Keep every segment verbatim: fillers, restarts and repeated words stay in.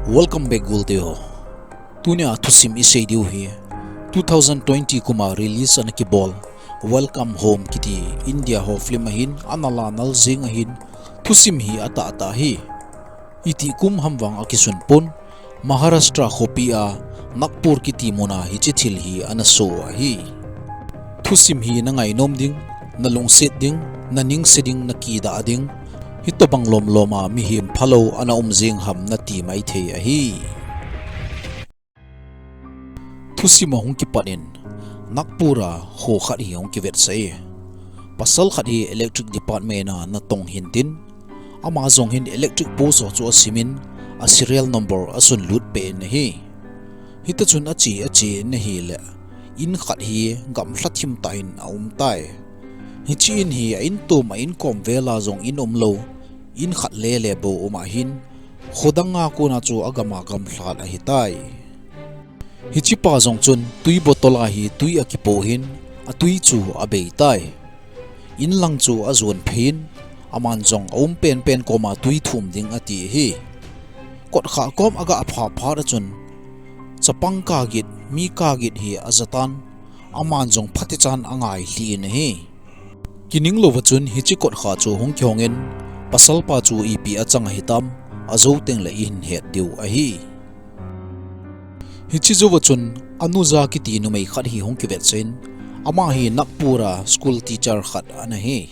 Welcome back, Gul Teo. Tunia thusim isei diu hi two thousand twenty kuma release ana kibol Welcome Home kiti India ho film ahin ana la nal jing ahin, thusim hi atah tah hi. Iti kum ham vang akisun pon, Maharashtra khopi a Nagpur kiti muna hichi thil hi ana so ahi. Thusim hi na ngainom ding, na lungset ding, na ningse ding, na kidah ding, hitobang lomlom a mihem phalou ana um jing ham nati maithei ahi. Thusim ahung kipat in, Nagpur a kho khat hi hung kivetsah e. Pasal khat hi electric department a natong hintin, ama jong hin electric post ho chu asimin, a serial number asunlut peh in ahi. Hitichun ache ache in ahile, in khat hi gamla thim tah in aum tai. Hichi in hi a intom a inkom vel a jong in umlou, in khat lele bou um ahin, khodang a kona chu agam a gamlhat ahitai. Hichipa jong chun tui bottle a hi tui akipoh in, atui chu abei tai. In lang chu ajon phei in, aman jong aum penpen koma tui thum ding ati ahi. Kotkha kom aga pha phat a chun, chapang kagit, mi kagit hi ajatan, aman jong phatichan angailhi in ahi. Kining louva chun hichi kotkha chu hung kihong in, pasalpa chu ipi achang ahitam, ajou tengle ihin het diu ahi. Hichi jouva chun Anuja kiti numei khat hi hung kivetsah in, ama hi Nagpur a school teacher khat ana hi.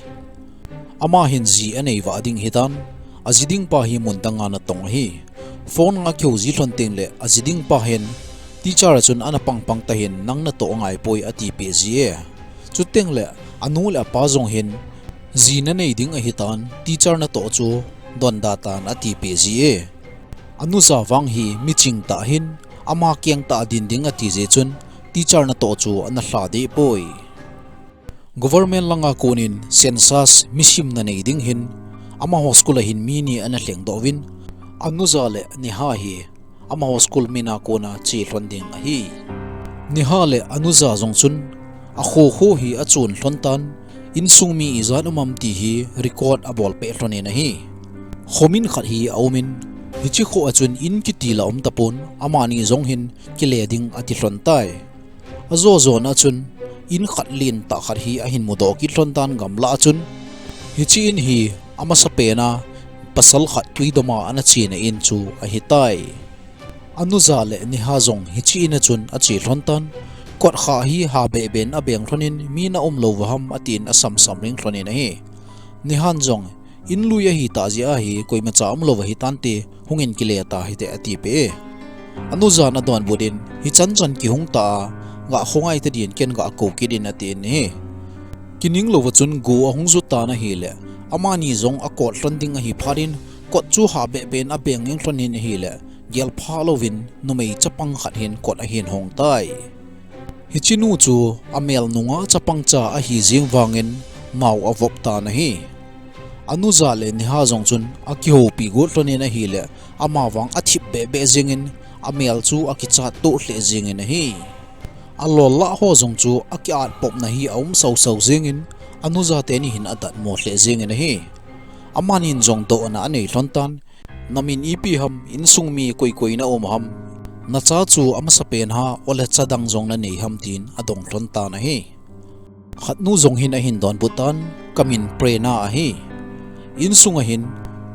Ama hin ji anei vah ding ahitan, aji dingpa hi mun dang a natong ahi. Phone a kihou ji lhon tengle aji dingpa hin, teacher a chun ana pangpang tahin nang natoh angaipoi atipeh ji e. Chutengle anu le apa jong hin, ji nanei ding ahitan, teacher natoh chu donda tan atipeh ji e. Anuja vang hi miching tah ahin, ama keng tah a din ding ati jeh chun, teacher natoh chu ana lha deh poi. Government langa konin census misim nanei ding hin, amaho school a hin mi ni ana lhengdoh uvin, Anuja le Neha hi amaho school mina kona che lhon ding ahi. Neha le Anuja jong chun akho kho hi achon lhon tan, insung mi ijat um am ti hi record abol peh lhon in ahi. Khomin khat hi aumin, hichi kho a chun in kiti la um tapon, amani jong hin kile ding ati lhon tai. Ajo jona chun, in khat lentah khat hi ahin mudoh kit lhon tan gamla a chun, hichi in hi amasapen a pasal khat twi dom a ana chena in chu ahitai. Anuja le Neha jong hichi in a chun ache lhon tan, kotkha hi ha behbeh in abeng lhon in, mi na umlou va ham atin asamsam ring lhon in ahi. Nehan jong, in lui ahitah jeh a hi koimacha umlou va hitante, hungin kile ta hite atipeh e. Anujan adonbut in, hichan chan kihung ta a, ga khongai tadin ken ga kou kit in atin ahi. Kining louva chun go ahung ju tan ahile, amani jong akot lhon ding ahi phat in, kot chu ha behbeh in abeng ing lhon in ahile, gelphah louvin numei chapang khat hin kot ahin hong tai. Hichinu chu amel nunga chapang cha ahi jeng vangin nao avop tan ahi. Anuja le Neha jong chun akihoupi got lhon in ahile, amavang athip behbeh jengin, amel chu akichat toh lheh jengin ahi. Alol lah ho jong chu akiatpopna hi aum sausau jengin, Anuja teni hin adatmo lheh jengin ahi. Amanin jong dohna anei lhon tan, namin ipi ham, insung mi koi koi na um ham, nacha chu amasapen ham, ole cha dang jong nanei ham tin adong lhon tan ahi. Khatnu jong hin ahin donbut tan, kamin Prerna ahi. Insung a hin,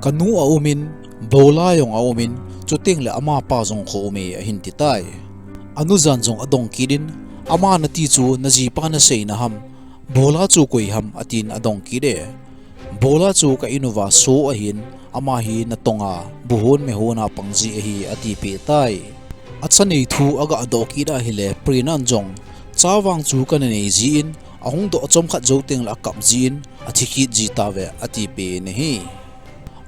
kanu aumin, Bhola jong aumin, chutengle amapa jong kho ume ahin titai. Anujan jong adong kit in, ama nati chu najipa naseina ham, Bhola chu koi ham atin adong kit e. Bhola chu ka in uva so ahin, ama hi natonga, buhon mehon a pang ji ahi atipeh tai. Achanei thu aga doh kit ahile, Prernan jong, cha vang chu kana nei jin, ahung doh chomkhat jou tengle akap jin, athi kit ji tauve atipeh in ahi.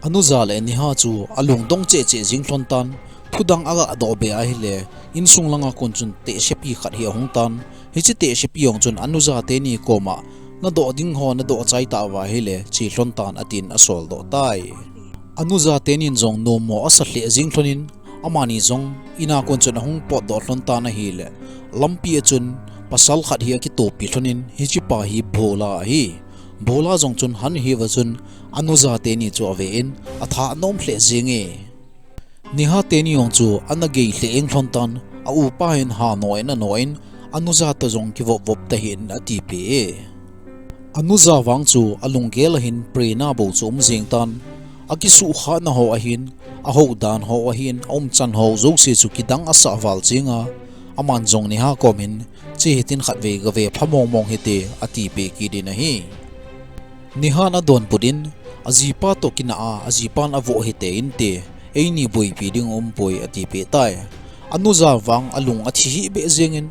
Anuja le Neha chu alungdong cheh cheh jeng lhon tan, thudang aga doh be ahile, insung langa kon chun tehsepi khat hi ahung tan, hiche tehsepi jong chun Anuja teni koma, nadoh ding ho nadoh chai tauva ahile, che lhon tan atin asoldoh tai. Anuja tenin jong nommo asa lheh jeng lhon in, amani jong ina kon chun ahung potdoh lhon tan ahile, lampi a chun pasal khat hi akitopi lhon in, hichepa hi Bhola ahi. Bhola jong chun han hiuva chun Anuja teni chu ave in, athanom lheh jenge. Neha teni jong chu ana gei lheh eng lhon tan, a upa hin ha no in ano in, Anuja toh jong kivop vop tahih in atipeh e. Anuja vang chu alunggel a hin Prerna bou chu um jeng tan, akisuhkhahna ho ahin, ahoudan ho ahin, aumchan ho jouse chu kidang asah val jeng a, aman jong Neha kom hin, che hitin khatvei gave pha mong mong hite, atipeh kit in ahi. Nehan adonbut in, ajipa toh kinah a, ajipan avoh hite inte, eini boipi ding umpoi, atipeh tai. Anuja vang alung athi hih beh jeng in,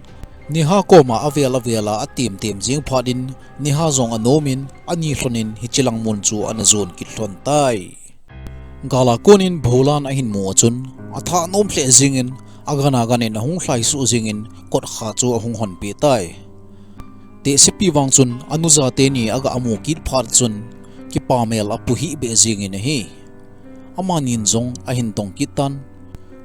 Neha koma avel avel a atem tem jeng phat in, Neha jong anom in, ani lhon in hiche lang mun chu ana jon kit lhon tai. Gal a kon in Bholan ahin mu a chun, athah nom lheh jeng in, agan agan in ahung lhaisuh jeng in, kotkha chu ahung honpeh tai. Tehsepi vang chun Anuja teni aga mu kit phat chun, kipamel apu hih beh jeng in ahi. Amanin jong ahin dong kit tan,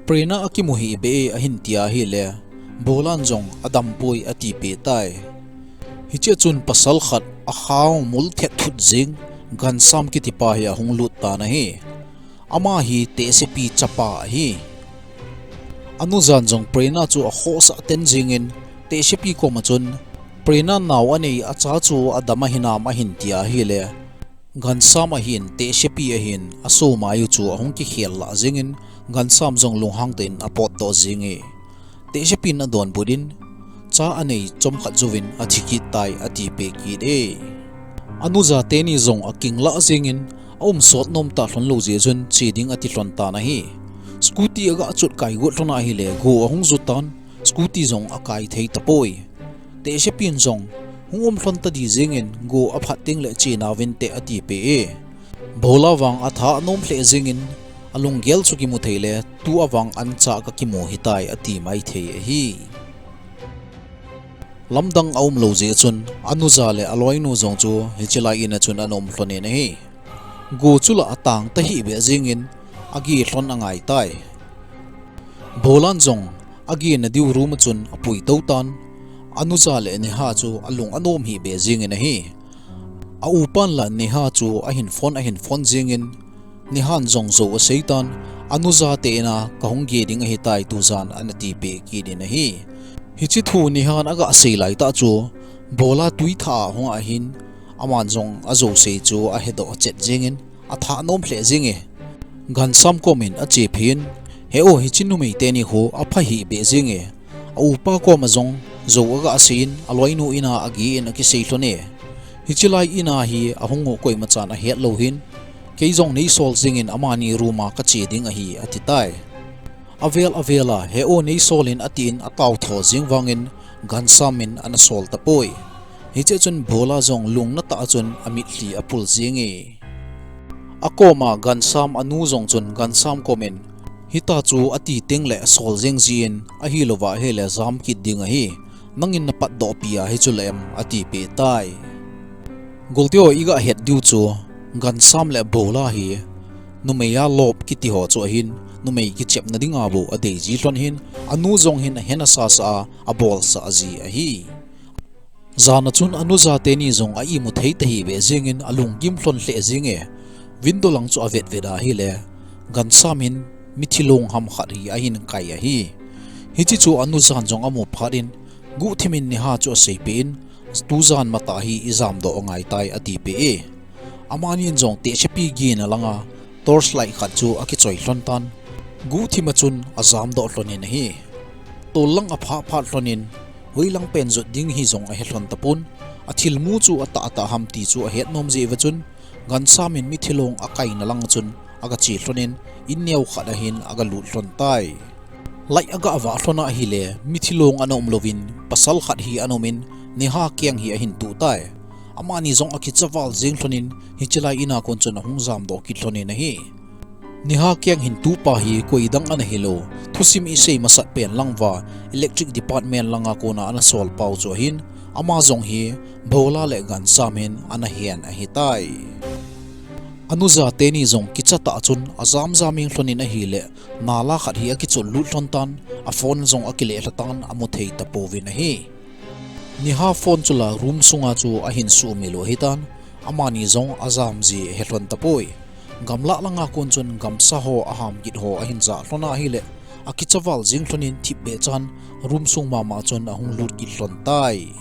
Prerna akimu hih beh e ahin tia ahile, Bholan jong adampoi atipeh tai. Hichea chun pasal khat akhao mul thet thut jeng, Ghanshyam kitipa hi ahung lut tan ahi. Ama hi Tehsepi chapa ahi. Anujan jong Prerna chu akhohsah ten jeng in, Tehsepi koma chun, Prerna nao anei acha chu adam ahinam ahin tia ahile, Ghanshyam ahin, Tehsepi ahin, asomai u chu ahung kikhel lah jeng in, Ghanshyam jong lunghang tah in apotdoh jeng e. Tehsepin adonbut in, cha anei chomkhat jouvin athi kit tai, atipeh kit e. Anuja teni jong akinglah jeng in, aum sot nom tah lhon lou jeh chun che ding ati lhon tan ahi. Scooty aga chot kai got lhon ahile, go ahung ju tan, scooty jong akai thei tapoi. Tehsepin jong, hung um lhon tadi jeng in, go aphat tengle che nauvinte, atipeh e. Bhola vang athah nom lheh jeng in, alunggel chu kimu thei le, tua vang ancha kakimu hitai, ati mai thei ahi. Lamdang aum lou jeh chun, Anuja le aloinu jong chu hiche lai in a chun ana um lhon in ahi. Go chu la atang tahih beh jeng in, age lhon angai tai. Bholan jong, age nadiu room a chun apui tou tan, Anuja le Neha chu alung anom hih beh jeng in ahi. A upan la Neha chu ahin phone ahin phone jeng in, Nehan jong jou asei tan, Anuja te in a kahung ge ding ahitai tujan, ana tipeh kit in ahi. Hiche thu Nehan aga sei lai tah chu, Bhola tui thah a hung ahin, aman jong ajou sei chu ahedoh chet jeng in, athah nom lheh jeng e. Ghanshyam kom in ache phei in, he o, hiche numei teni khu apha hih beh jeng e. A upa koma jong jou aga sei in, aloinu in a age in akisei lhon e. Hiche lai in a hi ahung u koima chan ahet lou hin, kei jong nei sol jeng in amani room a kache ding ahi, ati tai. Avel avel a, he o, nei sol in, atin atao tho jeng vang in, Ghanshyam in ana sol tapoi. Hichea chun Bhola jong lungna tah a chun amitlhi apul jeng e. Akoma Ghanshyam anu jong chun Ghanshyam kom in, hitia chu ati tengle sol jeng jin, ahilouva ahile jam kit ding ahi, nangin napatdoh pi a hichu la em, atipeh tai. Golteo, iga het diu chu, Ghanshyam le Bhola hi, numei a lop kiti ho chu ahin, numei kichepna dinga bou adei ji lhon hin, anu jong hin ahen asasa a, abolsah ji ahi. Jan a chun Anuja teni jong a imu thei tahih beh jeng in alunggim lhon lheh jeng e. Window lang chu avet vet ahile, Ghanshyam in mithi long ham khat hi ahin kai ahi. Hiche chu Anujan jong amu phat in, guhthim in Neha chu aseipeh in, tujan matah hi ijamdoh angai tai, atipeh e. Amanin jong Tehsepi gena langa torch light khat chu akichoi lhon tan, guhthim a chun ajamdoh lhon in ahi. Tol lang aphah phat lhon in, hoilang pen jot ding hi jong ahe lhon tapon, athilmu chu atahtah ham ti chu ahet nom jeh uva chun, Ghanshyam in mithi long akaina lang a chun aga che lhon in, in neo khat a hin aga lut lhon tai. Light aga vah lhon ahile, mithi long ana um louvin, pasal khat hi ana um in, Neha keng hi ahin tuh tai. Amani jong akicha val jeng lhon in, hiche lai in a kon chun ahung jamdoh kit lhon in ahi. Neha keng hin tuhpa hi koidang ana hilou, thusim isei masat pen lang uva, electric department langa kona ana sol pau chu ahin, ama jong hi Bhola le Ghanshyam hin ana hen ahitai. Anuja teni jong kicha tah chun ajam jam ing lhon in ahile, nala khat hi akichol lut lhon tan, a phone jong akileh lha tan, amu thei tapouvin ahi. Neha phone chu la room sunga chu ahin sumil u ahitan, amani jong ajam ji ahe lhon tapoi. Gamlah langa kon chun gamsa ho aham git ho ahin jah lhon ahile, akicha val jing lhonin thipbeh chan room sung mama chun ahung lut kit lhon tai.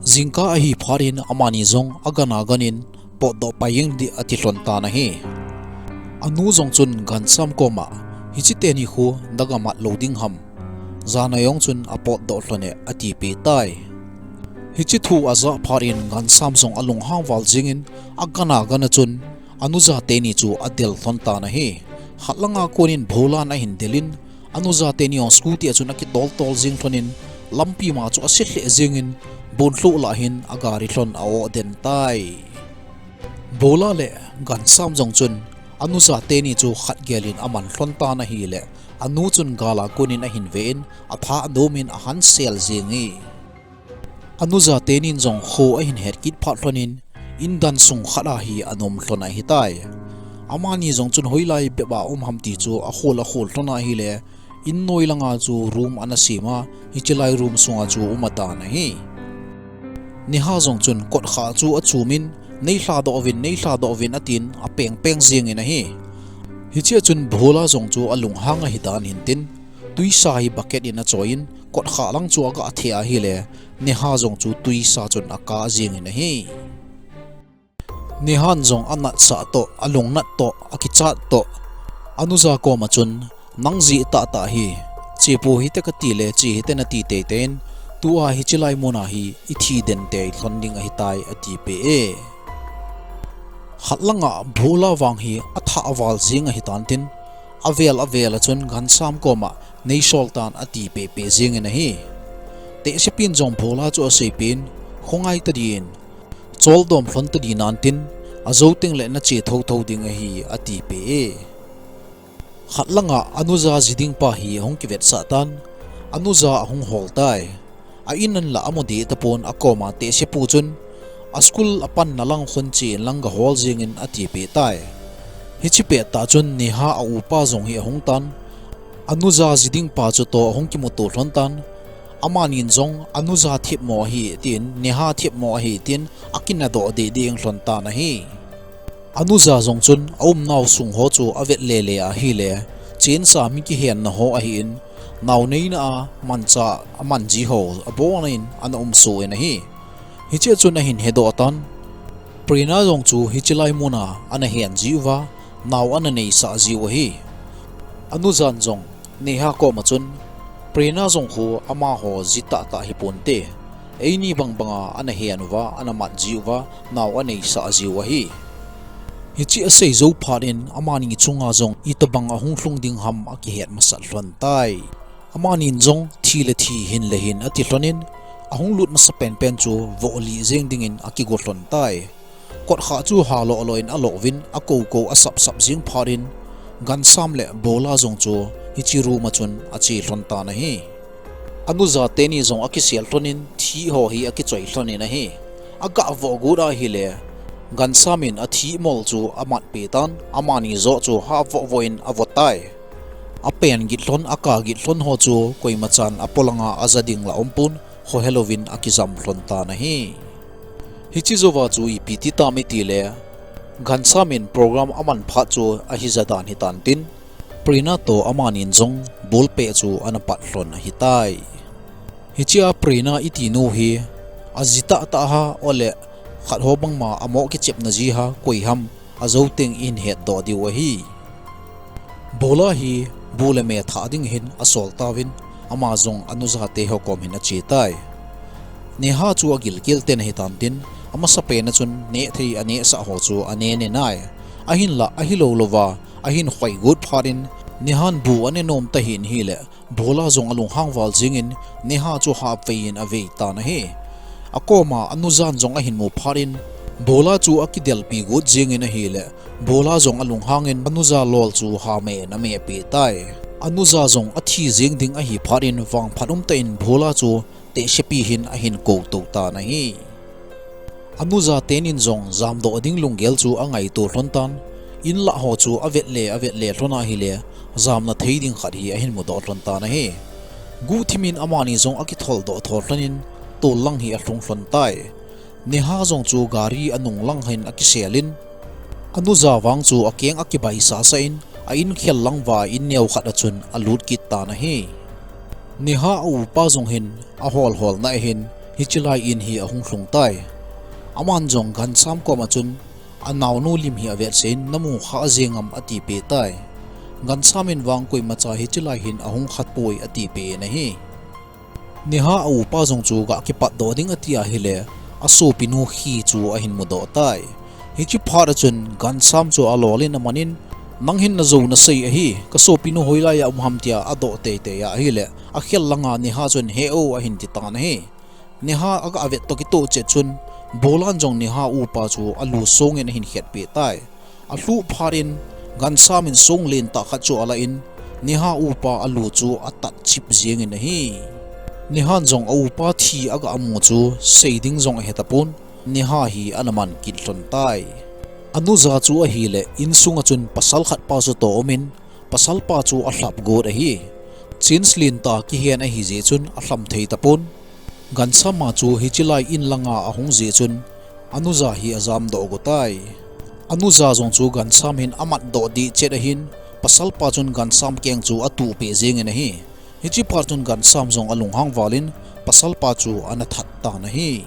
Jingkah ahi phat in amani jong agan agan in potdoh pai jeng ding ati lhon tan ahi. Anu jong chun gansam koma, hiche teni khu naga mat lou ding ham, jan a jong chun apotdoh lhon e atipeh tai. Hiche thu ajah phat in gansam jong alunghang val jingin agan agan a chun anuja teni chu adel lhon tan ahi. Khat langa konin Bhola in ahin delin, anuja teni jong scooty a chun akitol tol jing lhonin, lampi ma chu ase lheh jingin, bonlhoh lah hin agari lhon a-oh den tai. Bhola le gansam jong chun anuja teni chu khat gelin aman lhon tan ahile, anu chun gal a konin ahin ve in, atha anom in ahan sel jing e. Anuja tenin jong kho ahin het kit phat lhonin, in dan sung khat a hi ana um lhon ahitai. Amani jong chun hoilai bep a um ham ti chu akhol akhol lhon ahile, in noi langa chu room ana sem a, hiche lai room sunga chu um atan ahi. Neha jong chun kotkhah chu achumin, nei lhadoh uvin, nei lhadoh uvin atin apeng peng jingin ahi. Hichea chun Bhola jong chu alunghang ahi dan hin tin, twisa hi bucket in achoiyin, kotkhah lang chu aga the ahile, Neha jong chu twisa chun akah jingin ahi. Nehan jong anatsah toh, alungnat toh, akichat toh, anuja koma chun, nang jeh tahtah hi, chepu hite kati le che hite nati teitei in, tua hiche lai muna hi ithi den tei lhon ding ahitai atipeh e. Khat langa Bhola vang hi athah val jing ahi tan tin, avel avel a chun gansam koma nei sol tan atipeh peh jingin ahi. Tehsepin jong Bhola chu aseipeh in, khongai tadin, choldom lhon tadi nan tin, ajou tengle nache thotho ding ahi atipeh e. Khat langa anuja ji ding pa hi ahung kivetsah tan, anuja ahung hol tai. A in anlah amu deh tapon akoma tehsepu chun, aschool apanna lang khun chen lang gahol jingin atipeh tai. Hiche pettah chun Neha a-upa jong hi ahung tan, anuja ji ding pa chutoh ahung kimuto lhon tan, amanin jong anuja themmo ahi tin, Neha themmo ahi tin, akinadoh deh deh lhon tan ahi. Anuja jong chun aumnau sung ho chu avet lele ahile, chensa mi kihenna ho ahin, nao neina a manchah amanji ho abonin ana umsoh in ahi. Hichea chun ahin hedoh tan, Prerna jong chu hiche lai muna ana hen jiuva, nao ana neisah jiu ahi. Anujan jong Neha koma chun, Prerna jong khu amaho ji tahtah hiponte, eini bang banga ana hen uva, ana mat jiuva, nao aneisah jiu ahi. Hiche asei jou phat in amani chunga jong itobang ahung lhung ding ham akihet masat lhon tai. Amanin jong thi le thi, hin le hin ati lhonin, ahung lut masa penpen chu vohlih jeng dingin akigo lhon tai. Kotkhah chu haloh loh in aloh uvin, akou kou asap sap jing phat in, gansam le Bhola jong chu hiche room a chun ache lhon tan ahi. Anuja teni jong akisel lhonin, thih ho hi akichoi lhonin ahi. Agah voh got ahile, gansam in athih mol chu amat peh tan, amani joh chu havoh voh in avo tai. Apen git lhon, akah git lhon ho chu koima chan apolanga aja ding la umpon, khohelouvin akijam lhon tan ahi. Hiche jouva chu ipi ti tam itile, gansam in program aman phat chu ahija dan hitan tin, Prerna toh amanin jong bolpeh chu ana pat lhon ahitai. Hichea Prerna itinu hi, aji tahtah ham ole, khat ho bangma amo kichepna ji ham koi ham, ajou teng ihin hetdoh diu ahi. Bhola hi bu le me thah ding hin asol tauvin, ama jong anuja te ho kom hin ache tai. Neha chu agilkel ten ahitan tin, amasapen a chun nehthei anehsah ho chu ane ne nai. Ahinlah ahilou louva ahin khoi got phat in, Nehan bu ane nom tahih in ahile, Bhola jong alunghang val jingin, Neha chu hapvei in avei tan ahi. Akoma anujan jong ahin mu phat in, Bhola chu akidelpi got jingin ahile, Bhola jong alunghangin anuja lol chu hameh in amehpeh tai. Anuja jong athi jeng ding ahi phat in vangphat umtah in Bhola chu tehsepi hin ahin kou tou tan ahi. Anuja tenin jong jamdoh ding lunggel chu angaito lhon tan, in lah ho chu avet le avet le lhon ahile, jamna thei ding khat hi ahin mudoh lhon tan ahi. Guhthimin amani jong akitholdoh thol lhonin, tol lang hi alhung lhon tai. Neha jong chu gari anung lang hin akiselin, Anuja vang chu akeng akibai sasa in, a in khel lang uva in neo khat a chun alut kit tan ahi. Neha a upa jong hin ahol hol na ahin, hiche lai in hi ahung lhung tai. Aman jong Gansam koma chun, anaonu lim hi avet sah in, namu kha jeng am ati peh tai. Gansam in vang koimacha hiche lai hin ahung kha poi ati peh in ahi. Neha a upa jong chu ga kipat doh ding ati ahile, asopinu khi chu ahin mudoh tai. Hiche phat a chun Gansam chu alol in aman in, nang hin najou nasei ahi, kasopinu hoilai a um ham tia adoh teitei ahile, akhel langa Neha chun he o ahin ti tan ahi. Neha aga vet toh kitoh chet chun, Bolan jong Neha upa chu alu song in ahin khet peh tai. Alhuh phat in, Gansam in song lentah khat chu ala in, Neha upa alu chu atat chip jeng in ahi. Nehan jong a upa thi aga amu chu, sei ding jong ahe tapon, Neha hi ana man kit lhon tai. Anuja chu ahile, insung a chun pasal khat pa chu toh um in, pasal pa chu alhap got ahi. Chance lentah kihen ahi jeh chun alham thei tapon. Gansam a chu hiche lai in langa ahung jeh chun, Anuja hi ajam doh got tai. Anuja jong chu Gansam hin amat doh dih chet ahin, pasal pa chun Gansam keng chu atuh peh jeng in ahi. Hiche phat chun Gansam jong alunghang val in, pasal pa chu ana that tan ahi.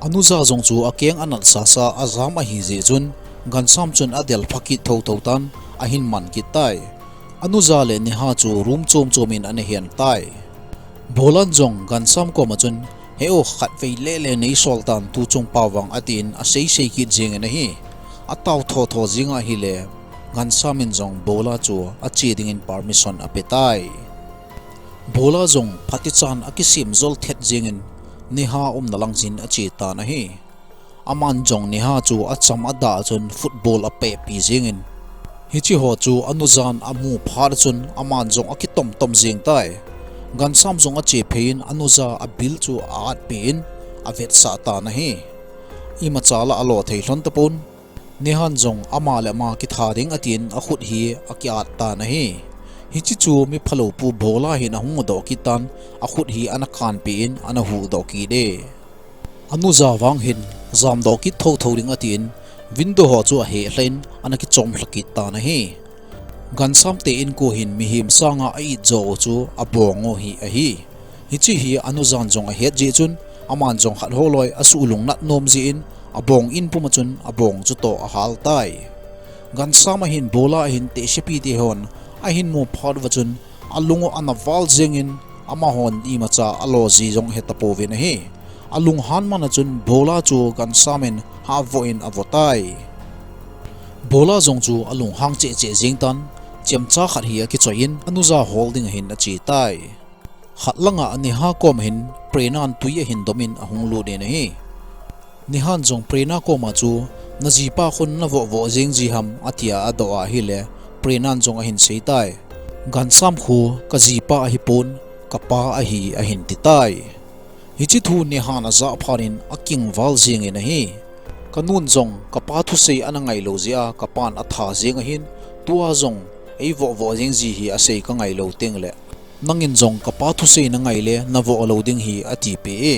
Anuja jong chu akeng anat sasa ajam ahi jeh chun, Gansam chun adel pha kit thotho tan, ahin man kit tai. Anuja le Neha chu room chom chom in ana hen tai. Bolan jong Gansam koma chun, he o, khatvei lele nei sol tan tu chung pao vang atin asei sei kit jeng in ahi. Atao thotho jeng ahile, Gansam in jong Bola chu ache ding in permission ape tai. Bola jong phatichan akisem jol thet jeng in, Neha umna lang jin ache tan ahi. Aman jong Neha chu acham adah chun football apehpi jeng in, hiche ho chu Anujan amu phat chun aman jong akitom tom jeng tai. Gansam jong ache phei in Anuja abil chu a-at peh in avetsah tan ahi. Imacha la alo thei lhon tapon. Nehan jong ama le ama kitha ding atin akhut hi akiat tan ahi. Hiche chu mi phalou pu Bola hin ahung mudoh kit tan, akhut hi ana kanpeh in ana huhdoh kit e. Anuja vang hin jamdoh kit thotho ding atin, window ho chu aheh lha in ana kichom lha kit tan ahi. Gansam te inko hin mihem sanga a-it jo u chu abong u hi ahi. Hiche hi Anujan jong ahet jeh chun, aman jong khat ho loi asuh lungnat nom jeh in, abong in puma chun abong chutoh ahal tai. Gansam ahin Bola ahin tehsepi te hon ahin mu phat uva chun, alung u ana val jeng in, amahon imacha alo ji jong hetapouvin ahi. Alunghan man a chun Bola chu Gansam in hahvoh in avo tai. Bola jong chu alunghang cheh cheh jeng tan, chemcha khat hi akichoi in Anuja hol ding ahin ache tai. Khat langa Neha kom hin Prerna in tui ahin dom in ahung lut in ahi. Nehan jong Prerna koma chu, najipa khun navoh voh jeng ji ham, atia adoh ahile, Prerna in jong ahin sei tai. Gansam khu kajipa ahipon, kapa ahi, ahin ti tai. Hiche thu Nehan ajah phat in akingval jeng in ahi. Kanun jong kapa thusei ana ngailou jeh a kapan atha jeng ahin, tua jong eivoh voh jeng ji hi asei kangailou tengle, nangin jong kapa thusei nangai le navoh lou ding hi, atipeh e.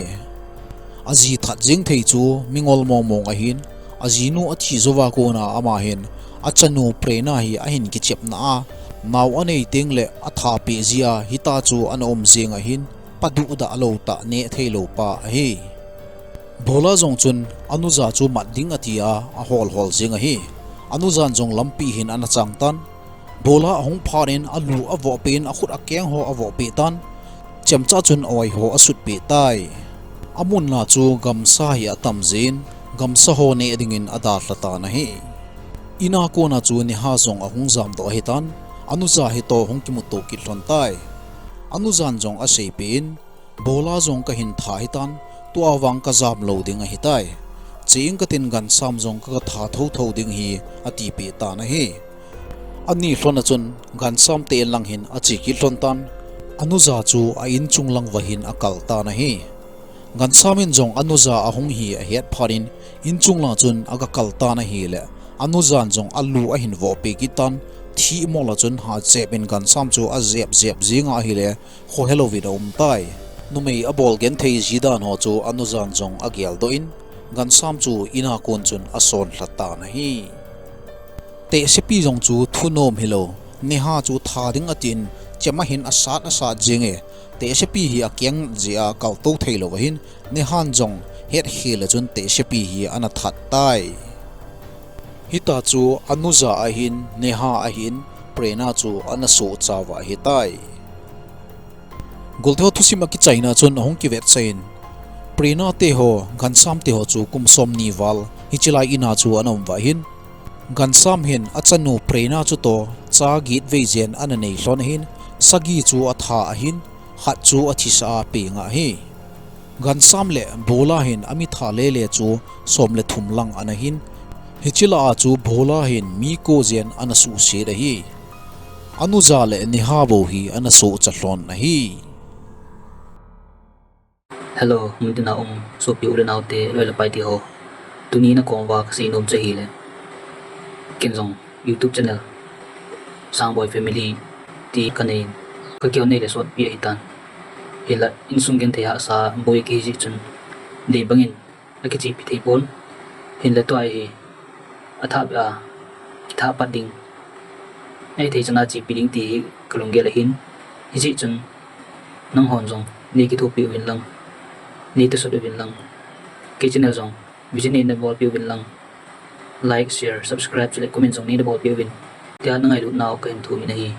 Aji that jeng thei chu mingol mong mong ahin, ajinu athi jouva kona ama hin achanu Prerna hi ahin kichepna a, nao anei tengle atha peh jeh a hitia chu ana um jeng ahin, pa duhdah lou tah neh theilou pa ahi. Bola jong chun Anuja chu mat ding atia ahol hol jeng ahi. Anujan jong lampi hin ana chang tan. Bola ahung phat in alu avoh peh in akhut akeng ho avoh peh tan. Chemcha chun awai ho asut peh tai. Amunna chu gamsa hi atam jeh in, gamsa ho neh dingin adalha tan ahi. Ina kona chu Neha jong ahung jamdoh ahitan, Anuja hitoh hung kimuto kit lhon tai. Anujan jong aseipeh in, Bola jong kahin tha ahitan, tua vang kajam lou ding ahitai. Che ing katin Gansam jong kaga tha thotho ding hi, atipeh tan ahi. Ani lhon a chun Gansam te in lang hin ache kit lhon tan, Anuja chu a inchung lang uva hin akal tan ahi. Gansam in jong Anuja ahung hi ahet phat in, inchung lang chun aga kal tan ahile, Anujan jong alu ahin vohpeh kit tan, thihmol a chun hajep in Gansam chu ajep jep jeng ahile, khohelouvin aum tai. Numei abol genthei ji dan ho chu Anujan jong ageldoh in, Gansam chu in a kon chun asonlha tan ahi. Tehsepi jong chu thunom hilou, Neha chu tha ding atin, chema hin asat asat jenge. Tehsepi hi akeng jeh a kaltou theilou ahin, Nehan jong hetkhel a chun Tehsepi hi ana that tai. Hita chu Anuja ahin, Neha ahin, Prerna chu ana sohcha uva ahitai. Golteho thusim akichaina chun ahung kivetsah in, Prerna teho, Gansam teho chu kum somni val hiche lai in a chu ana um uva ahin, Gansam hin achanu Prerna chutoh cha get vei jen ana nei lhon ahin, sagi chu atha ahin, khat chu athisa a peng ahi. Gansam le Bhola hin amitha lele chu som le thum lang ana hin, hiche lah a chu Bhola hin mi ko jen ana suhset ahi. Anuja le Neha bou hi ana sohcha lhon ahi. Hello, muntina um sopi u le nao te, loi le pai teho. Tuni nakom uva kasei nom chu ahile, ken jong YouTube channel Sangboi Family ti kanei in, kakihonnei le sotpi ahitan. Hinla insung genthei hahsa boi kahi jeh chun, dei bangin akichepi thei pon. Hinla tua hi athah beh a, kithah pat ding, ahithei chan a chepi ding ti hi kalunggel ahin. Hijeh chun nanghon jong nei kithopi uvin lang, nei tosot uvin lang, kei channel jong visit neina bolpeh uvin lang, like, share, subscribe chule comment jong neina bolpeh uvin, tia nangailut nau kahin thum in ahi.